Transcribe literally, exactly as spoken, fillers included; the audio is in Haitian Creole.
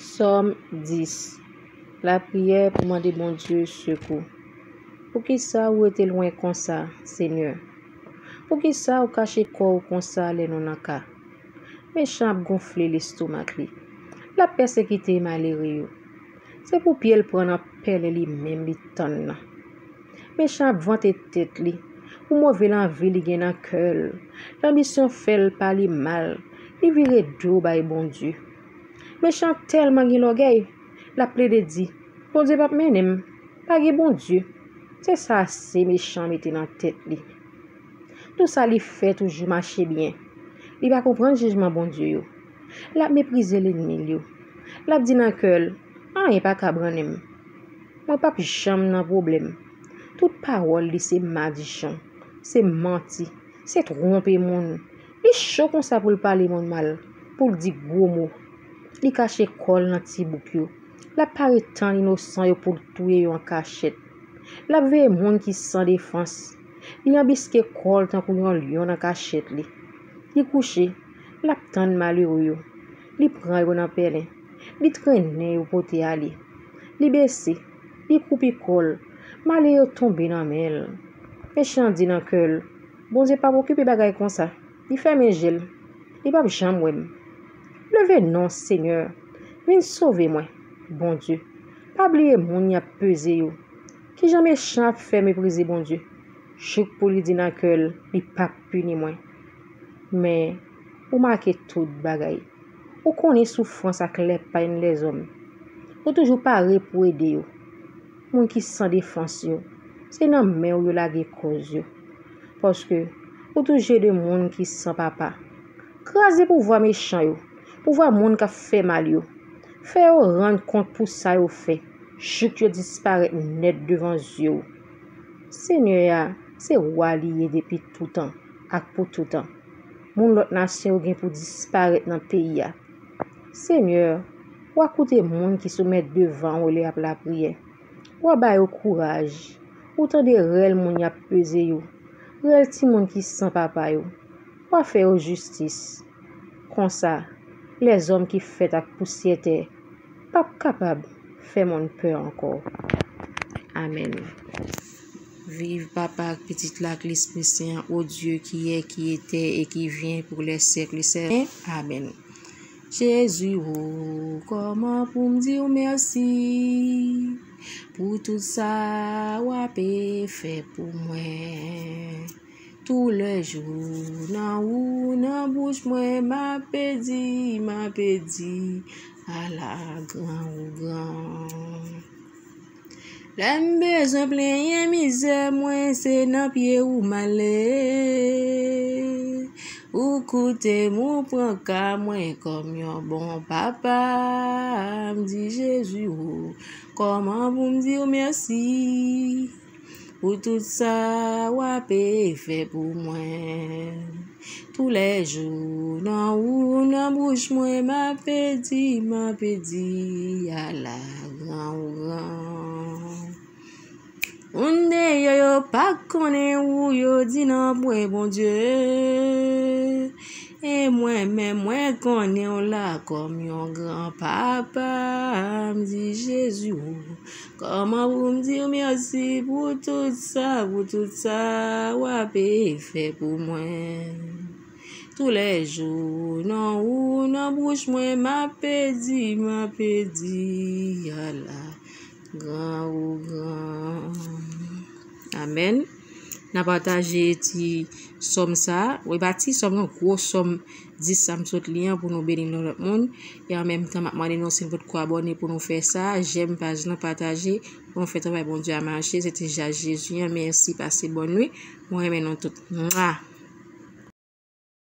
Sòm dis. Lapriyè pou mande Bondye sekou. Poukisa ou rete lwen konsa, Senyè? Poukisa ou kache kò w konsa lè nou nan ka? Mechan ap gonfle lestomak li. L ap pèsekite malere yo. Se pou pye l pran nan pèlen li menm li tann nan. Mechan ap vante tèt li pou move lanvi li gen nan kè l. Lanbisyon fè l pale mal. Li vire do bay Bondye. Mechan tèlman gen lògèy, l ap plede di, "Bondye p ap mennen m. Pa gen Bondye." Se sa se mechan mete nan tèt li. Tou sa li fè toujou mache byen. Li pa konprann jijman Bondye yo. L ap meprize lènmi l yo. L ap di nan kè l, "Anyen pa ka brannen m. Mwen p ap janm nan pwoblèm." Tout pawòl li se madichon, se manti, se twonpe moun. Li cho konsa pou l pale moun mal, pou l di gwo mo. Li kache kò l nan ti bouk yo. L ap pare tann inosan yo pou l touye yo an kachèt. L ap veye moun ki san defans. Li anbiske kò l tankou yon lyon nan kachèt li. Li kouche, l ap tann malere yo. Li pran yo nan pèlen. Li trennen yo pote ale. Li bese, li kwoupi kò l. Malere yo tonbe nan men l. Mechan di nan kè l, "Bondye p ap okipe bagay konsa." Li fèmen je l. Li p ap janm wè m. Leve non, Senyè. Vin sove mwen, Bondye. Pa bliye moun y ap peze yo. Kijan mechan ap fè meprize Bondye? Jouk pou li di nan kè l, "Li p ap pini mwen." Men, ou make tout bagay. Ou konnen soufrans ak lèpenn lèzòm. Ou toujou pare pou ede yo. Moun ki san defans yo, se nan men w yo lage kòz yo. Paske ou toujou ede moun ki san papa. Kraze pouvwa mechan yo, pouvwa moun k ap fè mal yo. Fè yo rann kont pou sa yo fè, jouk yo disparèt nèt devan zye w. Senyè a, se wa li ye depi toutan ak pou toutan. Moun lòt nasyon yo gen pou disparèt nan peyi a. Senyè, w a koute moun ki soumèt devan w lè y ap lapriyè. W a ba yo kouraj. Ou tande rèl moun y ap peze yo, rèl timoun ki san papa yo. W a fè yo jistis. Konsa, lèzòm ki fèt ak pousyè tè p ap kapab fè moun pè ankò. Amèn. Viv Papa ak Pitit la ak Lespri Sen an, o Dye ki est, qui était et qui vient pour les siècles des siècles. Amèn. Jezi, o, kòman pou m di w mèsi pou tout sa w ape fè pou mwen? Toulèjou, nan ou, nan bouch mwen, m ape di, m ape di, ala gran ou gran. Lè m bezwen plenyen mizè mwen, se nan pye ou m ale. Ou koute m, ou pran ka mwen kòm yon bon papa. M di, Jezi, o, kòman pou m di w mèsi pou tout sa w ape fè pou mwen? Toulèjou, nan ou, nan bouch mwen, m ape di, m ape di, ala gran ou gran. Moun deyò yo pa konnen ou, yo di nanpwen Bondye. E mwen menm, mwen konnen w la kòm yon gran papa. M di, Jezi, o, kòman pou m di w mèsi pou tout sa, pou tout sa w ape fè pou mwen? Toulèjou, nan ou, nan bouch mwen, m ape di, m ape di, ala gran ou gran. Amèn. N a pataje ti sòm sa a. Wi, pa ti sòm, non, gwo sòm dis sa m sot li an pou nou beni yon lòt moun. E an menm tan, m ap mande nou, si nou potko abòne, pou nou fè sa, jèm paj lan, pataje, pou nou fè travay Bondye a mache. Se te Jezi an. Mèsi, pase bòn nwi. Mwen renmen nou tout. Mwa!